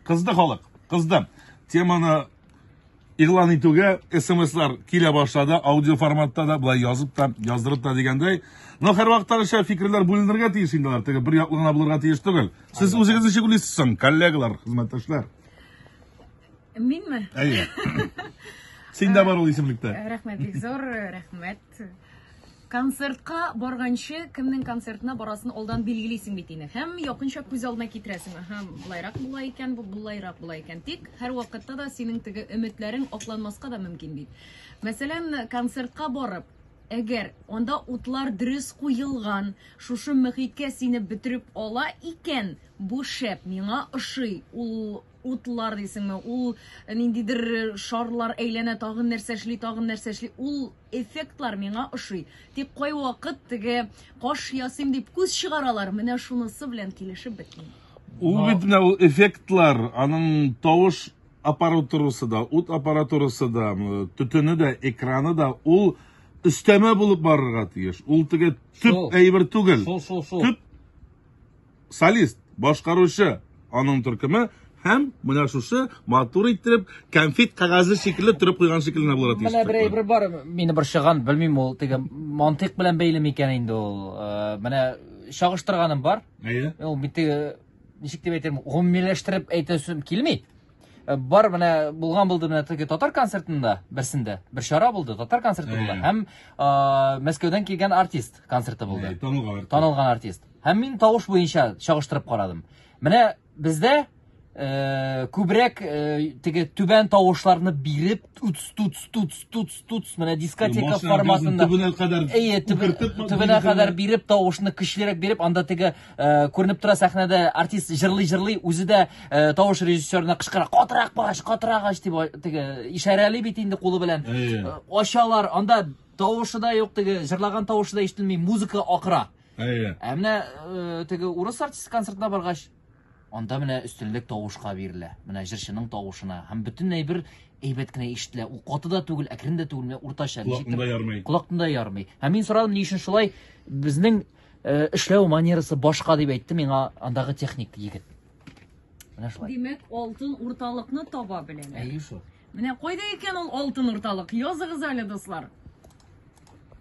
Кызды халык, кызды. Теманы игълан итүгә СМСлар килә башлады, аудио форматта да, былай язып та, яздырып та дигәндәй. Но һәрвакыттагыча фикерләр бүленергә тиеш инде алар, теге бер яклы гына булырга тиеш түгел. Сез үзегез ничек уйлыйсыз соң, коллегалар, хезмәттәшләр? Минме? Әйе. Син дә бар ул исемлектә. Рәхмәт бик зур, рәхмәт. Концертка барганчы кемнең концертына барасын алдан билгелисең бит инде. Һәм якынча күз алдына китерәсең. Аһа, болайрак була икән, бу болайрак була икән. Тик һәрвакытта да синең теге өметләрең акланмаска да мөмкин бит. Мәсәлән, концертка барып, әгәр анда утлар дөрес куелган, шушы мөхиткә сине бөтереп ала икән, бу шәп, миңа ошый. Ул утлар дисеңме, ул ниндидер шарлар әйләнә, тагын нәрсә эшли, тагын нәрсә эшли. Ул эффектлар миңа ошый. Тик кайвакыт теге каш ясыйм дип күз чыгаралар, менә шунысы белән килешеп бетмим. Ул бит менә ул эффектлар, аның тавыш аппаратурасы да, ут аппаратурасы да, төтене дә, экраны да, ул өстәмә булып барырга тиеш. Ул теге төп әйбер түгел. Шул, шул, шул. Төп солист, башкаручы аның төркеме һәм менә шушы матур иттереп кәнфит кәгазе шикелле төреп куйган шикелле генә булырга тиеш. Менә бер әйбер бар, мине борчыган, белмим ул теге мантыйк белән бәйле микән инде ул. Э, менә чагыштырганым бар. Әйе. Ул бит теге ничек дип әйтер, гомумиләштереп әйтәсем килми. Э, бар менә булган булды менә теге татар концертында берсендә бер чара булды, татар концерты булды һәм э, Мәскәүдән килгән артист концерты булды. Танылган артист. Танылган артист. Һәм мин тавыш буенча чагыштырып карадым. Менә бездә э, күбрәк э, теге түбән тавышларны биреп, туц туц туц туц туц менә дискотека Машина форматында төбенә кадәр Әйе, төбенә кадәр биреп, тавышны көчлерәк биреп, анда теге э, күренеп тора сәхнәдә артист җырлый-җырлый, үзе дә э, тавыш режиссерына кычкыра, катырак ач, катырак ач дип теге ишарәли бит инде кулы белән. Әйе. Э, Ачалар, анда тавышы да юк, теге җырлаган тавышы да ишетелми, музыка акыра. Әйе. Ә менә э, теге урыс артисты концертына баргач, анда менә өстенлек тавышка бирелә. Менә җырчының тавышына һәм бөтенләй бер әйбәт кенә ишетелә. Ул каты да түгел, әкрен дә түгел, менә уртача. Колакны да ярмый. Колакны да ярмый. Һәм мин сорадым, ни өчен шулай безнең э, эшләү манерасы башка дип әйтте миңа андагы техник егет. Менә шулай. Димәк, алтын урталыкны таба беләләр. Әйе шул. Менә кайда икән ул алтын урталык? Языгыз әле, дуслар.